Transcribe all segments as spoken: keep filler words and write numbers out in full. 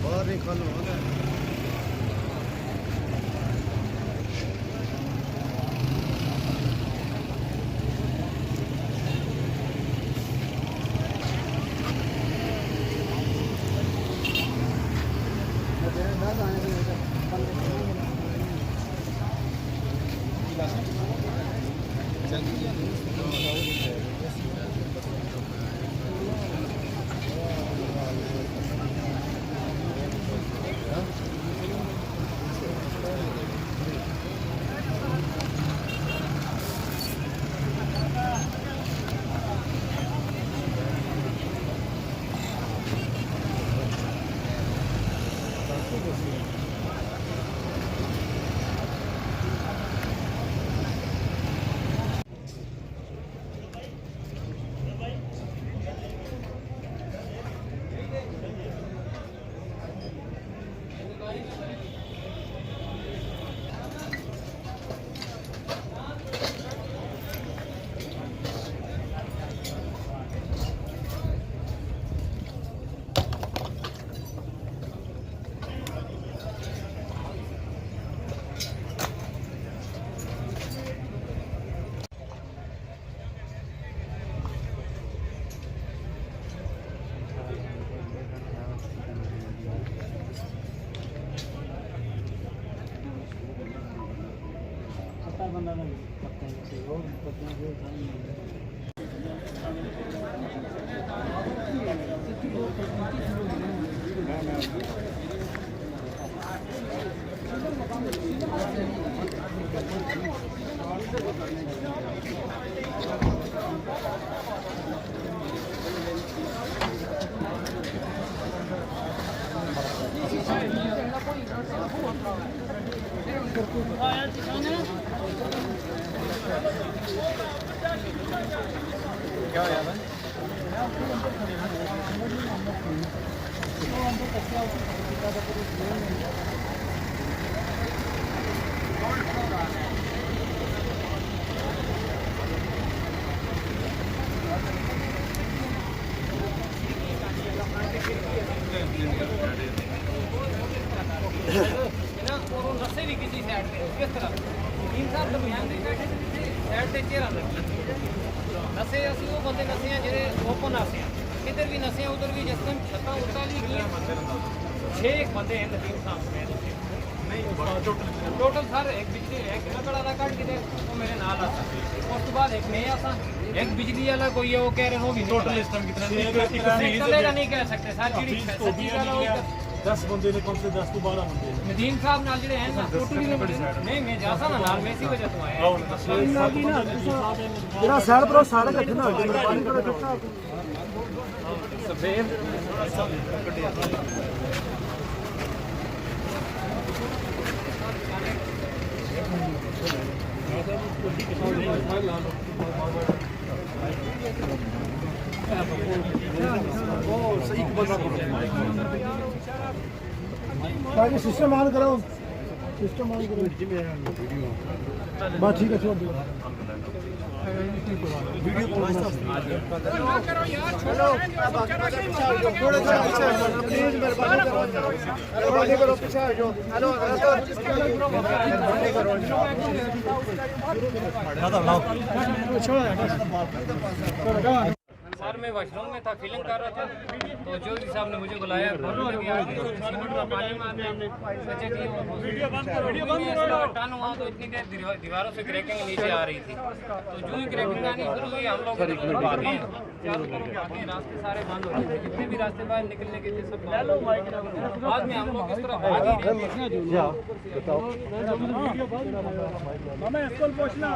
باہر نکالو نا۔ نا، اور وہ نسے بھی کسی سائیڈ تے، کس طرح؟ ندیم صاحب درمیان دے بیٹھے تے کسی سائیڈ تے چیئراں لگی۔ نسے اسی وہ بندے نسے ہیں جڑے اوپن آسے ہیں۔ کدھر بھی نسے ہیں، ادھر بھی جس ٹائم چھتاں اتالی گئیاں، چھ ایک بندے ہیں ندیم صاحب سمیت۔ ٹوٹل سر ایک بجلی ہے، ایک نکڑ والا کٹ کے وہ میرے نال آتا۔ اس کے بعد ایک نیا آسا، ایک بجلی والا کوئی ہے، وہ کہہ رہے ہو بھی ٹوٹل اس ٹائم کتنے؟ چلے گا نہیں کہہ سکتے سر، جڑی سچی گل ہے، وہ دس بندے نے، کم سے دس تو بارہ بندے نے۔ ندیم صاحب نال جڑے ہیں نا، نہیں، میں جاسا نا نال، میں اسی وجہ تو آیا۔ جڑا سائیڈ پر سارے کٹھے نہ ہو جائے، مہربانی کرو۔ تاکہ سسٹم آن کرو، سسٹم آن کرو۔ بس ٹھیک ہے، چھوڑ دو۔ سر، میں واش روم میں تھا، فلم کر رہا تھا، تو چودھری صاحب نے مجھے بلایا، گھر لوٹ گیا، سیمنٹ کا پانی مارنا۔ اچھا جی، ویڈیو بند کرو، ویڈیو بند کرو۔ ٹن ہوا تو اتنی دیر دیوا-، دیواروں سے کریکنگ نیچے آ رہی تھی، تو جو ہی کریکنگ آنی شروع ہوئی، ہم لوگ ادھر بھاگے ہیں۔ چاروں طرف بھاگے، راستے سارے بند ہو گئے تھے، جتنے بھی راستے باہر نکلنے کے تھے، سب بند ہو گئے۔ بعد میں ہم لوگ اس طرح بھاگ ہی رہے تھے۔ ہمیں اس کو پوچھنا۔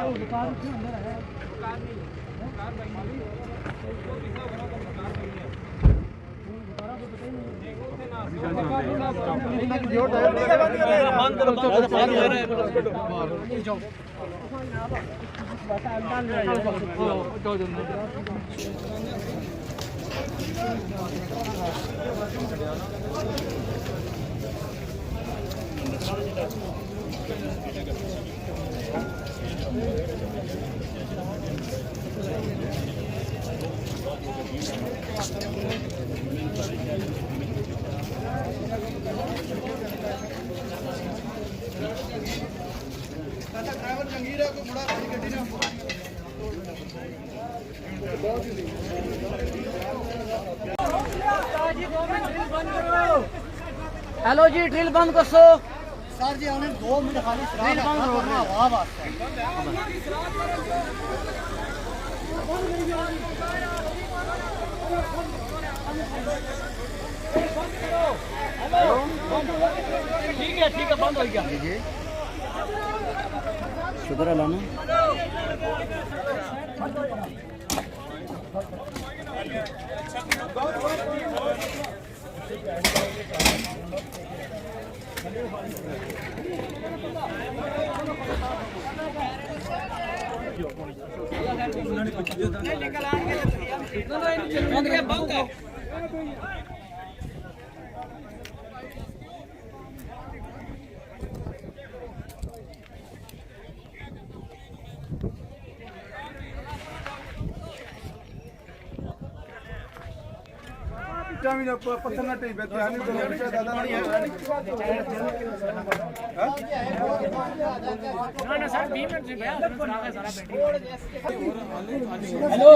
ہیلو جی، ڈرل بند کرسو۔ سر جی، ہمیں دو منٹ خالی سراغ ڈرل بند کرنا، ہوا واسطے۔ ٹھیک ہے، ٹھیک ہے، بند ہو گیا۔ شکر اللہ نا۔ پتھر نہ ٹہی پیا، دھیان نہیں دینا۔ ہاں؟ نہ، نہ سر، بیس منٹ سے بیا۔ ہیلو۔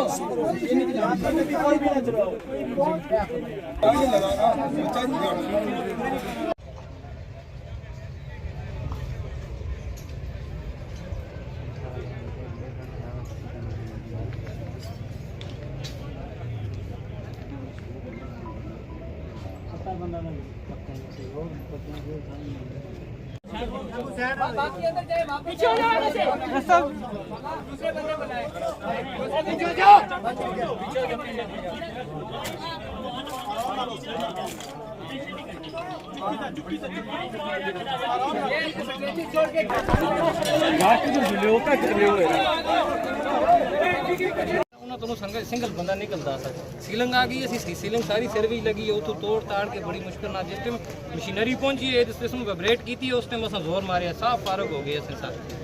انہاں تو سنگل، سنگل بندہ نکلدا سا۔ سیلنگ آ گئی، اسی سی-، سیلنگ ساری سر وچ لگی ہے، اتھوں توڑ تاڑ کے بڑی مشکل نال جس ٹائم مشینری پہنچی ہے، جس ٹائم وائبریٹ کیتی ہے، اس ٹائم اساں زور ماریا، ساہ فارغ ہو گئے اساں سارے۔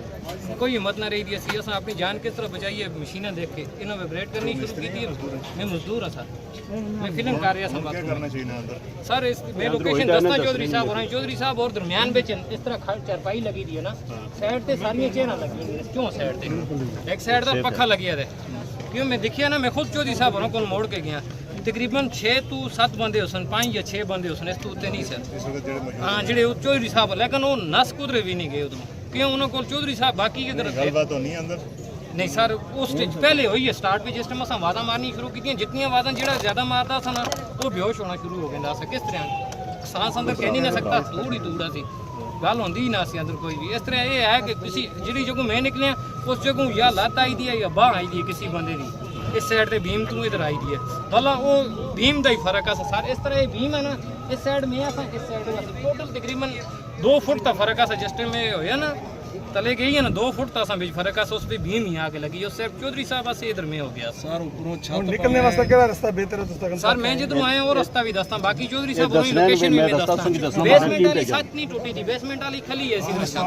کوئی ہمت نہ رہی دی، اسی اساں اپنی جان کس طرح بچائی ہے، مشیناں دیکھ کے انہاں وائبریٹ کرنی شروع کیتی ہے۔ میں مزدور ہاں سر، میں فیلنگ کر رہا سا باتھ روم۔ سر، اس میں لوکیشن دسنا چودھری صاحب ہوراں، چودھری صاحب اور درمیان وچ اس طرح کھڑ چارپائی لگی دی ہے نا، سائیڈ تے ساریاں چیئراں لگی ہوئی ہیں، کیوں سائیڈ تے؟ ایک سائیڈ دا پکھا لگیا ہے۔ کیوں میں دیکھیا نا، میں خود چودھری صاحب ہوراں کول موڑ کے گیا، تقریباً چھ تو ست بندے ہوسن، پانچ یا چھ بندے ہوسن، اس تو اتے نہیں سن۔ ہاں، جڑے او چودھری صاحب، لیکن او نس کدرے بھی نہیں گئے ادھروں، کیوں انہاں کول چودھری صاحب باقی کے طرف گل بات ہونی ہے اندر۔ نہیں سر، اس سٹیج پہلے ہوئی ہے سٹارٹ، بھی جس ٹائم اساں آوازاں مارنی شروع کیتیاں، جتنی آوازاں جڑا زیادہ ماردا سا نا، وہ بے ہوش ہونا شروع ہو گیا سا۔ کس طرح؟ سانس اندر کہہ نہیں نہ سکتا، دور ہی دور سی، گل ہوندی ہی نہ سی اندر کوئی بھی۔ اس طرح یہ ہے کہ کسی جڑی جگہوں میں نکلیا، اس جگہوں یا لت آئی دی ہے یا باہ آئی دی ہے کسی بندے دی، اس سائیڈ تے بھیم تو ادھر آئی دی ہے۔ بھلا وہ بھیم دا ہی فرق ہے سر، اس طرح یہ بھیم ہے نا، اس سائیڈ میں آساں، اس سائیڈ میں آساں، ٹوٹل تقریباً دو فٹ دا فرق ہے سر۔ جس ٹائم یہ ہویا نا، تلے گئی ہے نا، دو فٹ تاں اساں وچ فرق آ، اس پہ بھیم ہی آ کے لگی، اس سے چودھری صاحب آسے ادھر میں ہو گیا۔ سر، اوپروں چھت ہن نکلنے واسطے کیڑا رستہ بہتر ہے تساں کن؟ سر، میں جدھروں آیا وہ رستہ بھی دستا، باقی چودھری صاحب ہوراں لوکیشن بھی میں دستا۔ بیسمنٹ والی چھت نہیں ٹوٹی تھی، بیسمنٹ والی کھلی ہے سی رستہ۔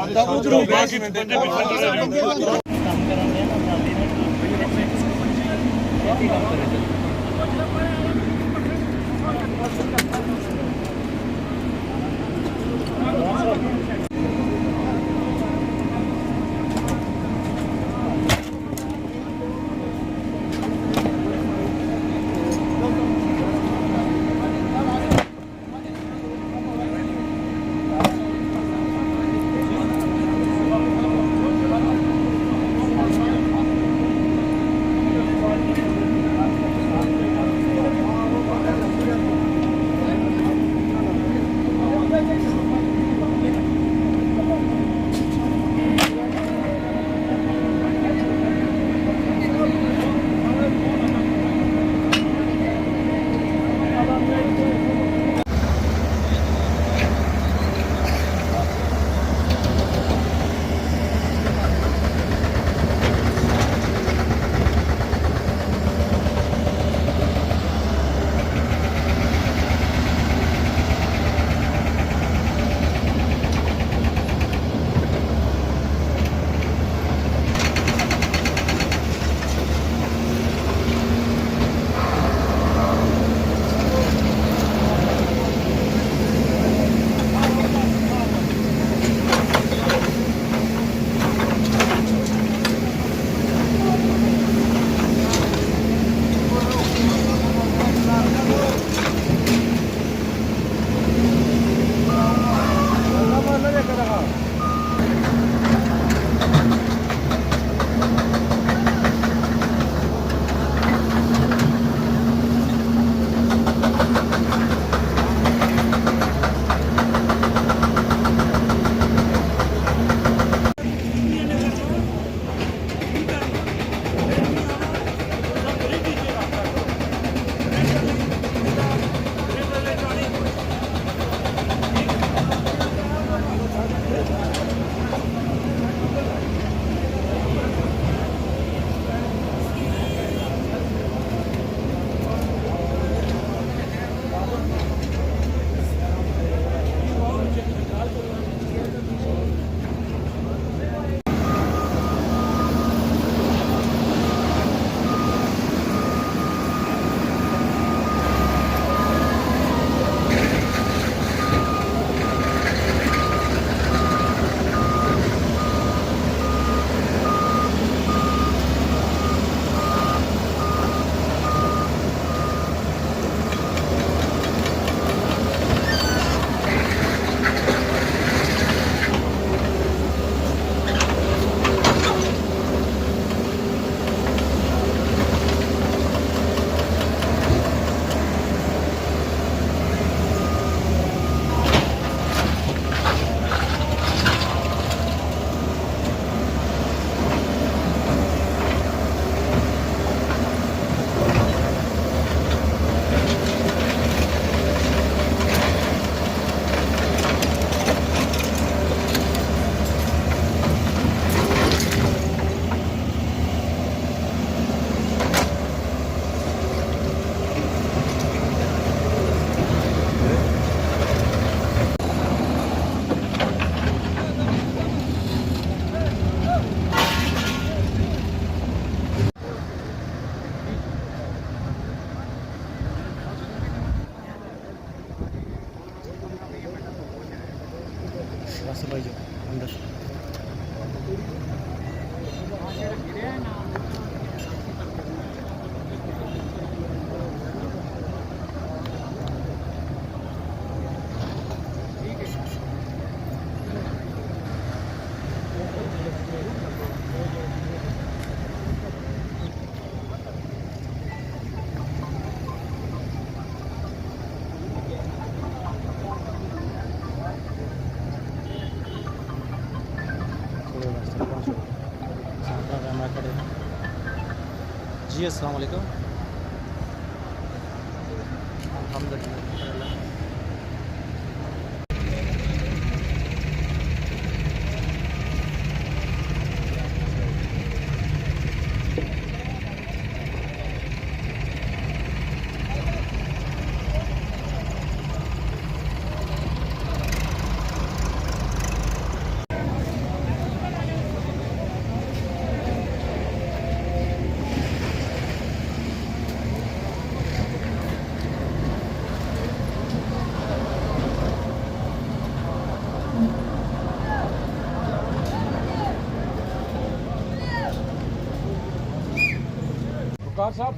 بس بھائی جو اندر۔ جی، السلام علیکم۔ الحمدللہ۔ وقار صاحب۔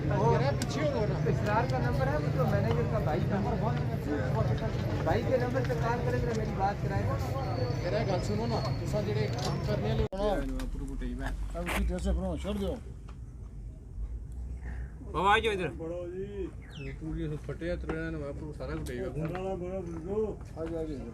ذرا پیچھے ہو نا۔ اسرار کا نمبر ہے، وہ تو مینیجر کا بھائی نمبر ون۔ بھائی کے نمبر پہ کال کرے، ذرا میری بات کرائے۔ میرا گل سنو نا، تساں جڑے کام کرنے والے ہو نا، اب اسی پیسے بناؤ، چھوڑ دو۔ بابا، آ جاؤ ادھر۔ بڑو جی۔ پوری اس پھٹیا ترڑا نے واپس سارا کچھ ہی ہوگا۔ آ جاؤ، آ جاؤ۔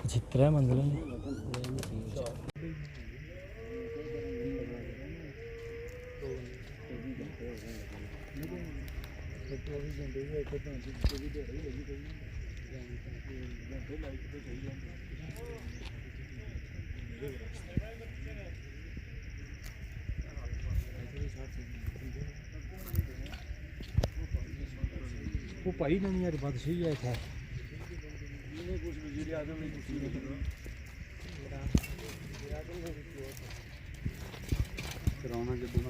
اچھا، ترے منزل ہیں۔ وہ بھائی نہ یار بادشاہی ہے اتھے۔ کرانا جدوں